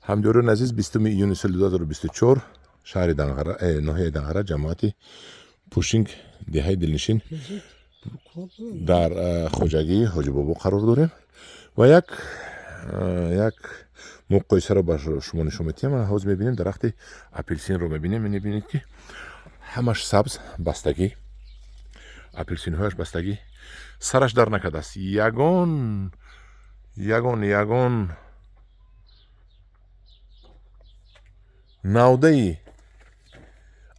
Ҳамдиёрони азиз, 20 июни соли 2024, шаҳри Данғара, ноҳияи Данғара, ҷамоати Пушинг, деҳаи Дилнишин, дар хоҷагии Ҳоҷибобо қарор дорем ва як муқоисаро ба шумо нишон медиҳем. Ҳозир мебинем, дарахти апелсинро мебинем. Мебинед, ки ҳамаш сабз, бастагӣ, апелсинҳояш бастагӣ, сараш дар накардааст. Ягон навдаи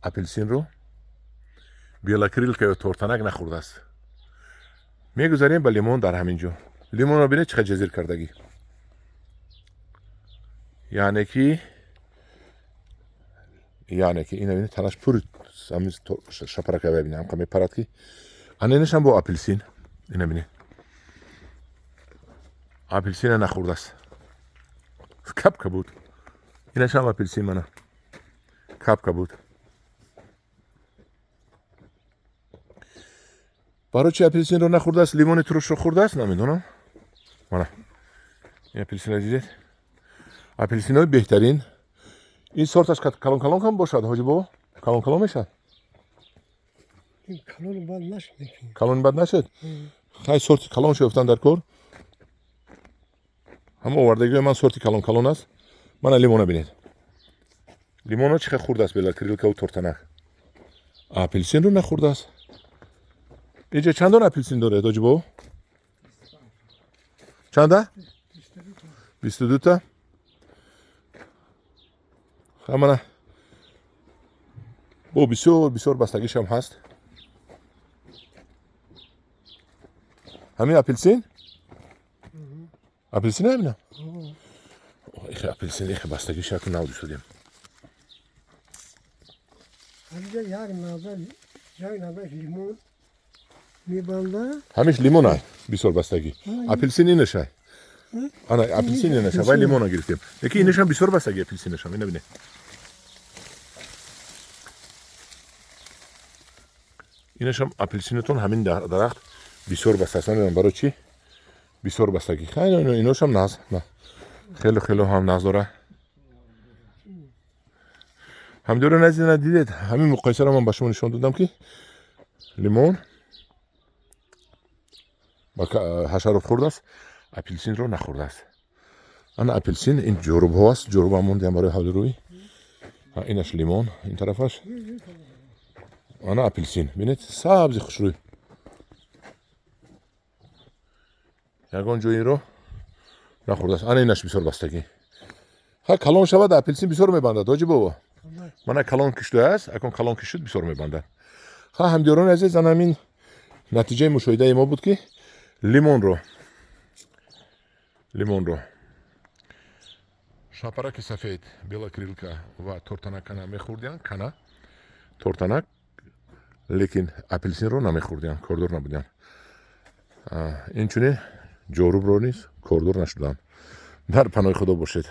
апелсинро белокрылка ё тортанак нахӯрдааст. Мегузарем ба лимон. Дар ҳамин ҷо лимонро бинед, чӣ қадр ҷазир кардагӣ, яъне ки ина бинед, танаш пур шапарака, бибинед, ҳамқа мепарад, ки ана инашам бо апелсин. Ина бинед, апелсина нахӯрдааст, капка буд. Инашам апелсин, мана, капка буд. Барои чи апелсинро нахӯрдааст, лимони турушро хӯрдааст, намедонам. Мана ин апелсинро дидед, апелсинҳои беҳтарин. Ин сорташ калон калон кам бошад, ҳоҷи бобо, калон калон мешавад. Калон бад нашуд. Калон бад нашуд. Хай, сорти калон шуфтан дар кор. Ҳама овардагиҳои ман сорти калон калон аст. Мана лимона бинед, лимонро чӣ қадр хӯрдааст белокрылкаву тортанак, апелсинро нахӯрдааст. Инҷа чандон апелсин доред, ҳоҷи бобо? Чанда? 22та. Мана, бо бисёр бисёр бастагишам ҳаст. Ҳамин апелсин, апелсин ҳамина. Ихе апелсин, ихе бастагиша ку нав душудем. Як навда лимон мебанда. Ҳамиш лимон ай, бисёр бастагӣ. Апелсин инашай, ана апелсин инаша, вай лимона гирифтем. Яки инашам бисёр бастагӣ, апелсинашам ина бинед. Инашам апелсинатон, ҳамин дарахт бисёр бастааст. Намедонам, барои чӣ бисёр бастагӣ. Иношам нағз, хеле хеле ҳам нағз дора. Ҳамдиёрони азиз, дидед, ҳамин муқоисаро ман ба шумо нишон додам, ки лимон ҳашарот хӯрдааст, апелсинро нахӯрдааст. Ана апелсин, ин ҷорубҳо аст, ҷоруб мондиам барои ҳавлирӯӣ. Инаш лимон, ин тарафаш ана апелсин. Бинед, сабзи хушрӯй, ягон ҷоиро нахӯрдааст. Ана инаш бисёр бастагӣ. Ха, калон шавад, апелсин бисёр мебандад, ҳоҷи бобо. Мана, калон киштааст, акон калон ки шуд, бисёр мебандад. Ха, ҳамдиёрони азиз, ана ҳамин натиҷаи мушоҳидаи мо буд, ки лимонро шапараки сафед, белокрылка ва тортанакана мехӯрдиянд, кана тортанак, лекин апелсинро намехӯрдиянд, кордор набудиянд. Инчунин ҷорубро низ кордор нашуданд. Дар паноҳи Худо бошед.